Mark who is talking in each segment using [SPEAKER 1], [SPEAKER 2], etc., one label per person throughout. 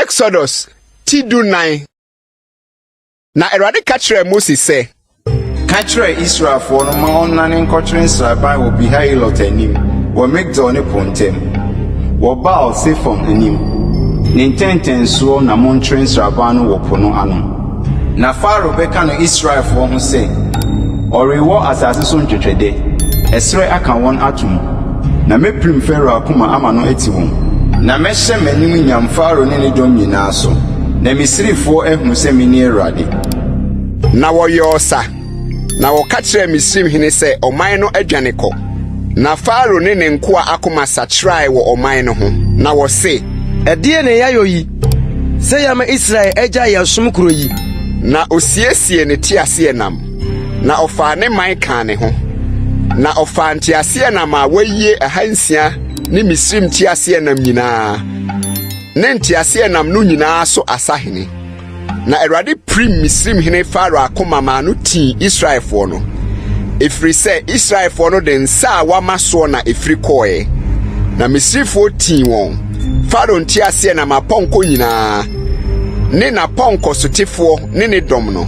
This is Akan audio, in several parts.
[SPEAKER 1] Exodus ti 14. Na Awurade ka kyerɛɛ Mose sɛ,
[SPEAKER 2] Ka kyerɛ Israelfoɔ no ma wɔnnane nkɔkyere nsraban wɔ Pihahirot anim wɔ Migdol ne po ntam, wɔ Baal Sefon anim. Ne ntɛntɛnsoɔ na monkyere nsraban no wɔ po no ano. Na Farao bɛka no Israelfoɔ ho sɛ, 'Ɔrewɔ asase so ntwɛtwɛdɛ, ɛserɛ aka wɔn ato mu. Na mɛpirim Farao akoma ama no ati wɔn. Na mɛhyɛ m'anim nyam Farao ne ne dɔm nyinaa so, na Misrifoɔ ahunu sɛ mene Awurade.
[SPEAKER 1] Na wɔyɔɔ sa, na wɔka kyerɛɛ Misraimhene sɛ ɔman no adwane kɔ. Na Farao ne ne nkoa akoma sakyerae wɔ ɔman no ho, na wɔse,
[SPEAKER 3] Ɛdeɛn na yɛayɔ yi, sɛ yɛama Israel agyae yɛn som korɔ yi?
[SPEAKER 1] Na osiesiee ne teaseɛnam, na ɔfaa ne man kaa ne ho. Na ɔfaa nteaseɛnam a wɔayie 600 ne Misraim nteaseɛnam nyinaa, ne nteaseɛnam no nyinaa so asahene. Na Awurade pirim Misraimhene Farao akoma maa no tii Israelfoɔ no, ɛfiri sɛ Israelfoɔ no de nsa a wɔama soɔ na ɛfiri kɔeɛ. Na Misrifoɔ tii wɔn, Farao nteaseɛnam apɔnkɔ nyinaa, ne n'apɔnkɔsotefoɔ ne ne dɔm no.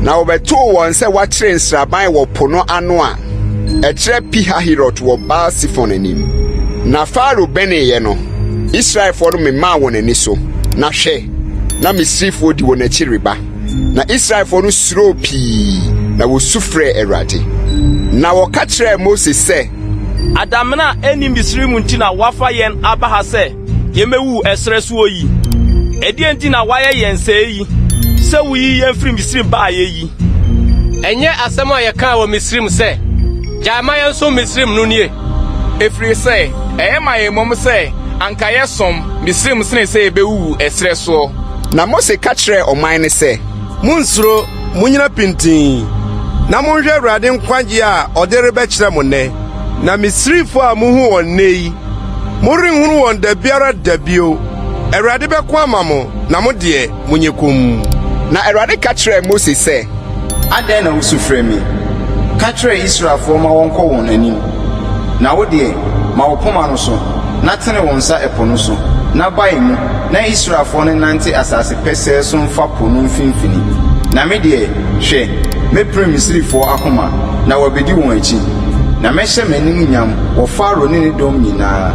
[SPEAKER 1] Na wɔbɛtoo wɔn sɛ wɔakyere nsraban wɔ po no ano a ɛkyerɛ Pihahirot wɔ Baal-Sefon anim. Na Farao bɛneeɛ no, Israelfoɔ no memaa wɔn ani so, na hwɛ, na Misrifoɔ di wɔn akyi reba. Na Israelfoɔ no suroo pii, na wɔsu frɛɛ Awurade. Na wɔka kyerɛɛ Mose sɛ,
[SPEAKER 4] Adamena a ɛnni Misraim nti na woafa yɛn aba ha sɛ yemmewuwu ɛserɛ soɔ yi? Ɛdeɛn nti na woayɛ yɛn sɛɛ yi, sɛ woyii yɛn firi Misraim baeɛ yi?
[SPEAKER 5] Ɛnyɛ asɛm a yɛkaa wɔ Misraim sɛ, 'Gyae ma yɛnsom Misraim' no nie?
[SPEAKER 6] Ɛfiri sɛ ɛyɛ ma yɛn mmom sɛ anka yɛsom Misraim sene sɛ yɛbɛwuwu ɛserɛ soɔ.
[SPEAKER 1] Na Mose ka kyerɛɛ ɔman no sɛ,
[SPEAKER 7] Monnsuro, munnyina pintinn, na monhwɛ Awurade nkwagye a ɔde rebɛkyerɛ mo nnɛ. Na Misrifo a muhu wɔn nnɛ yi, morenhunu wɔn da biara da bio. Awurade bɛko ama mo, na mo deɛ, monyɛ komm.
[SPEAKER 1] Na Awurade ka kyerɛɛ Mose sɛ,
[SPEAKER 2] Adɛn na wusu frɛ me? Ka kyerɛ Israelfoɔ ma wɔnkɔ wɔn anim. Na wo deɛ, ma wo poma no so, na tene wo nsa ɛpo no so, na bae mu, na Israelfoɔ no nnante asase pɛsɛɛ so mfa po no mfimfini. Na me deɛ, hwɛ, mɛpirim Misrifoɔ akoma, na wɔabɛdi wɔn akyi. Na mɛhyɛ m'anim nyam wɔ Farao ne ne dɔm nyinaa,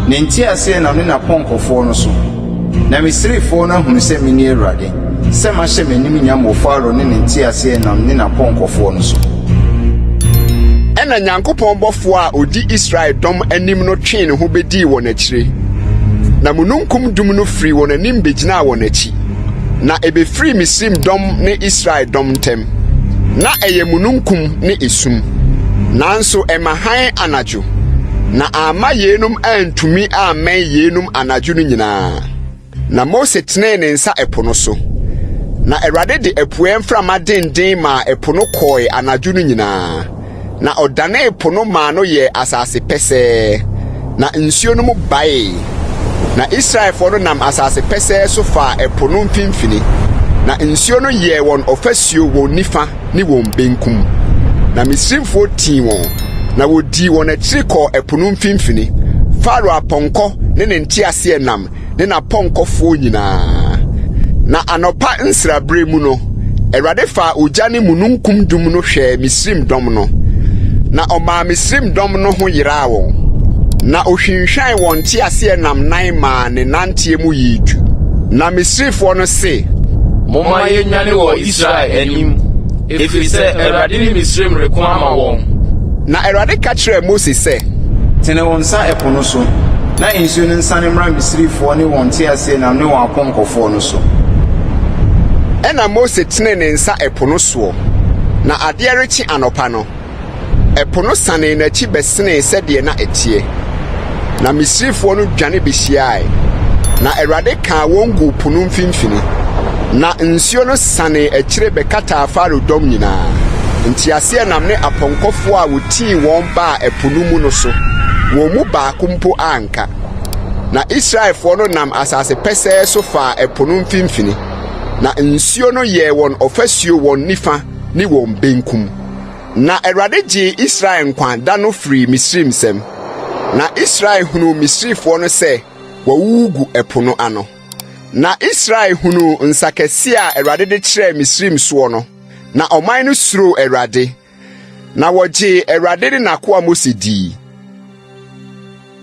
[SPEAKER 2] ne nteaseɛnam ne n'apɔnkɔfoɔ no so. Na Misrifoɔ no ahunu sɛ mene Awurade, sɛ mahyɛ m'anim nyam wɔ Farao ne ne nteaseɛnam ne n'apɔnkɔfoɔ no so.
[SPEAKER 1] Ɛnna Nyankopɔn bɔfoɔ a ɔdi Israel dɔm anim no twee ne ho bɛdii wɔn akyire, na mununkum dum no firii wɔn anim bɛgyinaa wɔn akyi, na ɛbɛfirii Misraim dɔm ne Israel dɔm ntam. Ná ɛyɛ mununkum ne esum, nanso ɛma hann anadwo, na amma yeinom antumi ammɛn yeinom anadwo no nyinaa. Na Mose tenee ne nsa ɛpo no so, na Awurade de apueɛ mframa denden maa ɛpo no kɔe anadwo no nyinaa, na ɔdanee po no maa no yɛɛ asase pɛsɛɛ, na nsuo no mu baee. Na Israelfoɔ no nam asase pɛsɛɛ so faa ɛpo no mfimfini, na nsuo no yɛɛ wɔn ɔfasuo wɔn nifa ne wɔn benkum. Na Misraimfoɔ tii wɔn, na wɔdii wɔn akyiri kɔɔ ɛpo no mfimfini, Farao apɔnkɔ ne ne nteaseɛnam ne n'apɔnkɔfoɔ nyinaa. Na anɔpa nsraberɛ mu no, Awurade faa ogya ne mununkum dum no hwɛɛ Misraim dɔm no, na ɔmaa Misraim dɔm no ho yeraa wɔn. Na ɔhwinhwan wɔn nteaseɛnam nan maa ne nanteɛ mu yii tu. Na Misrifoɔ no se,
[SPEAKER 4] Momma yɛnnwane wɔ Israel anim, ɛfiri sɛ Awurade ne Misraim reko ama wɔn.
[SPEAKER 1] Na Awurade ka kyerɛɛ Mose sɛ.
[SPEAKER 2] Tene wo nsa ɛpo no so, na nsuo no nsane mmra Misrifoɔ ne wɔn nteaseɛnam ne wɔn apɔnkɔfoɔ no so.
[SPEAKER 1] Ɛnna Mose tenee ne nsa ɛpo no soɔ, na adeɛ rekye anɔpa no, ɛpo no sanee n'akyi bɛsenee sɛdeɛ na ɛteɛ. Na Misrifoɔ no dwane bɛhyiae, na Awurade kaa wɔn guu po no mfimfini. Na nsuo no sanee akyire bɛkataa Farao dɔm nyinaa, nteaseɛnam ne apɔnkɔfoɔ a wɔtii wɔn baa ɛpo no mu no so, wɔn mu baako mpo anka. Na Israelfoɔ no nam asase pɛsɛɛ so faa ɛpo no mfimfini, na nsuo no yɛɛ wɔn ɔfasuo wɔn nifa ne wɔn benkum. Na Awurade gyee Israel nkwa da no firii Misraim nsam, na Israel hunuu Misrifoɔ no sɛ wɔawuwu gu ɛpo no ano. Na Israel hunuu nsa kɛseɛ a Awurade de kyerɛɛ Misraim soɔ no, na ɔman no suroo Awurade, na wɔgyee Awurade ne n'akoa Mose dii.